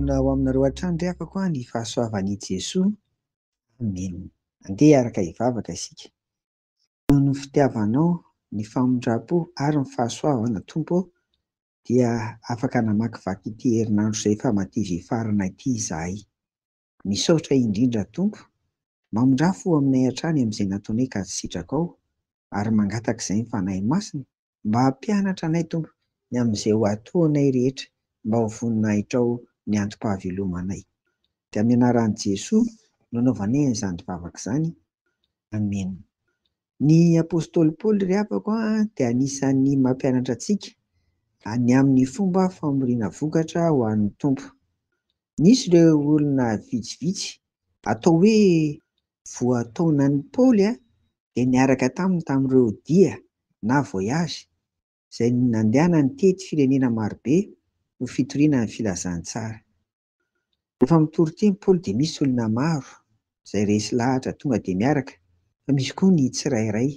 Velona ho aminareo hatrany ry havako ny fahasoavan'i Jesoa. Amena. Andeha hiaraka hivavaka isika. Noho ny fitiavanao, ny famindram-po ary ny fahasoavana Tompo ô, dia afaka namakivaky ity herinandro izay efa mateza hifarana ity izahay. Misaotra indrindra Tompo. Mamindrà fo aminay hatrany amin'izay nataonay ka tsy sitrakao, ary mangataka izay ny Fanahy Masina mba hampianatra anay Tompo ny amin'izay ho ataonay rehetra mba ho voninahitrao ny antom-pahavelomanay. Dia amin'ny anaran'i Jesoa no anaovanay an'izany vavaka izany. Amena. Ny apostoly Paoly ry havako dia anisan'ny mampianatra antsika ny amin'ny fomba famoriana vokatra ho an'ny Tompo. Nisy ireo olona vitsivitsy atao hoe voataonan'i Paoly dia niaraka taminy tamin'ireo dia na voyage izay nandehanany nitety firenena marobe ho fitoriana ny filazantsara. Rehefa mitory teny Paoly dia misy olona maro izay resy lahatra tonga dia miaraka, fa misy koa ny tsirairay.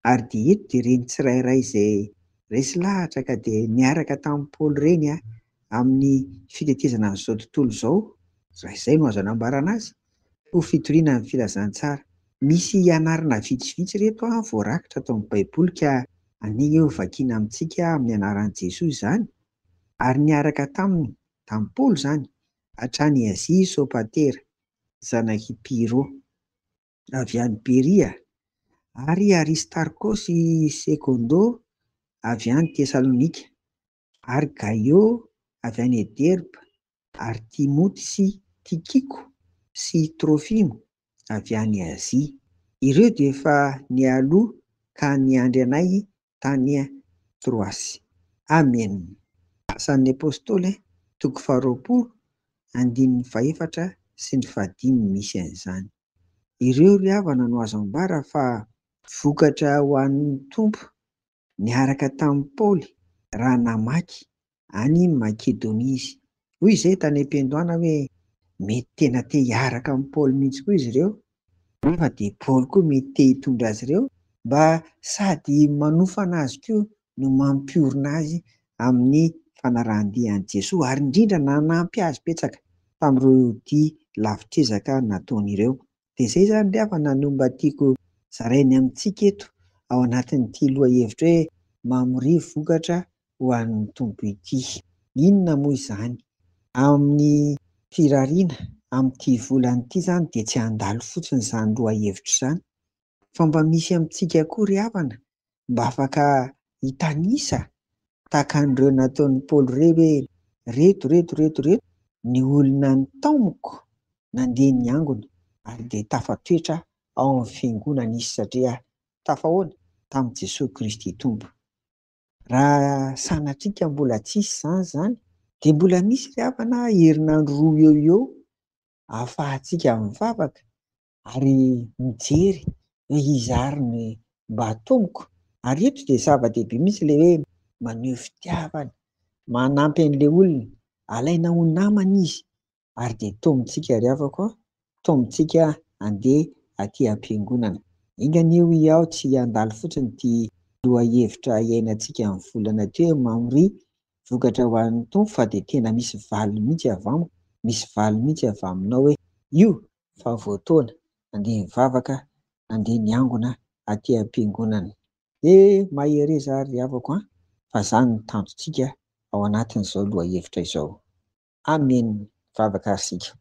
Ary dia eto dia ireny tsirairay izay resy lahatra ka dia niaraka tamin'i Paoly ireny amin'ny fitetezana an'izao tontolo izao, raha izay no azo anambarana azy, ho fitoriana ny filazantsara. Misy anarana vitsivitsy ireto voarakitra ato amin'ny Baiboly ka anio vakiana amintsika amin'ny anaran'i Jesoa izany. Ary niaraka taminy, tamin'i Paoly izany, hatrany Azia i Sopatera, zanak'i Pyro, avy any Beria, ary Aristarko sy Sekondo avy any Tesalonika, ary Gaio avy any Derba, ary Timoty sy Tykiko sy Trofimo avy any Azia. Ireo dia efa nialoha ka niandry anay tany Troasy. Amena. Asan'ny Apostoly, toko faharoapolo, andininy fahefatra sy ny fahadimy misy an'izany. Ireo ry havana no azo ambara fa vokatra ho an'ny Tompo niaraka tamin'i Paoly raha namaky an'i Makedonia izy. Hoy izay tany am-piandohana hoe mety tena te hiaraka amin'i Paoly mihitsy koa izy ireo, nefa dia Paoly koa mety te hitondra azy ireo mba sady manofana azy koa no mampiorina azy amin'ny fanarahan-dia an'i Jesoa, ary indrindra nanampy azy betsaka tamin'ireo dia lavitr'ezaka nataony ireo. Dia izay izany ry havana no mba tiako zaraina amintsika eto ao anatin'ity lohahevitra hoe mamoria vokatra ho an'ny Tompo ity. Inona moa izany? Amin'ny firariana amin'ity volana ity izany dia tsy handalo fotsiny izany lohahevitra izany fa mba misy amintsika koa ry havana mba afaka hitanisa tahaka an'ireo nataon'i Paoly ireo hoe reto, reto, reto, reto ny olona nitaomiko nandeha niangona ary dia tafatoetra ao amin'ny fiangonana izy satria tafahoana tamin'i Jesoa Kristy Tompo. Raha sanatria ka mbola tsisy izany izany dia mbola misy ry havana herinandro roa eo eo ahafahantsika mivavaka ary mijery hoe iza ary ny mba tompoko. Ary eto dia zava-dehibe mihitsy ilay hoe maneho fitiavana, manampy an'ilay olona, alaina ho namana izy ary dia taomintsika ry havako a, taomintsika handeha aty am-piangonana. Enga anie hoy aho tsy handalo fotsiny ity lohahevitra iainantsika amin'ny volana ity hoe mamoria vokatra ho an'ny Tompo fa dia tena misy valiny mihitsy avy amiko, misy valiny mihitsy avy aminao hoe io fa voataona handeha hivavaka, handeha niangona aty am-piangonana. Dia mahereza ary ry havako an, fa izany no tanjontsika ao anatin'izao lohahevitra izao. Amen. Vavaka ary isika.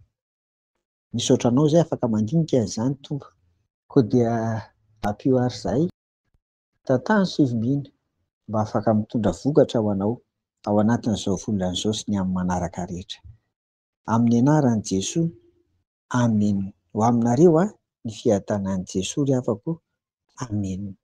Misaotra anao izay afaka mandinika an'izany Tompo. Koa dia ampio ary izahay, tantano sy vimbino mba afaka mitondra vokatra ho anao ao anatin'izao volana izao sy ny amin'ny manaraka rehetra. Amin'ny anaran'i Jesoa, Amen. Ho aminareo ny fiadanan'i Jesoa ry havako. Amen.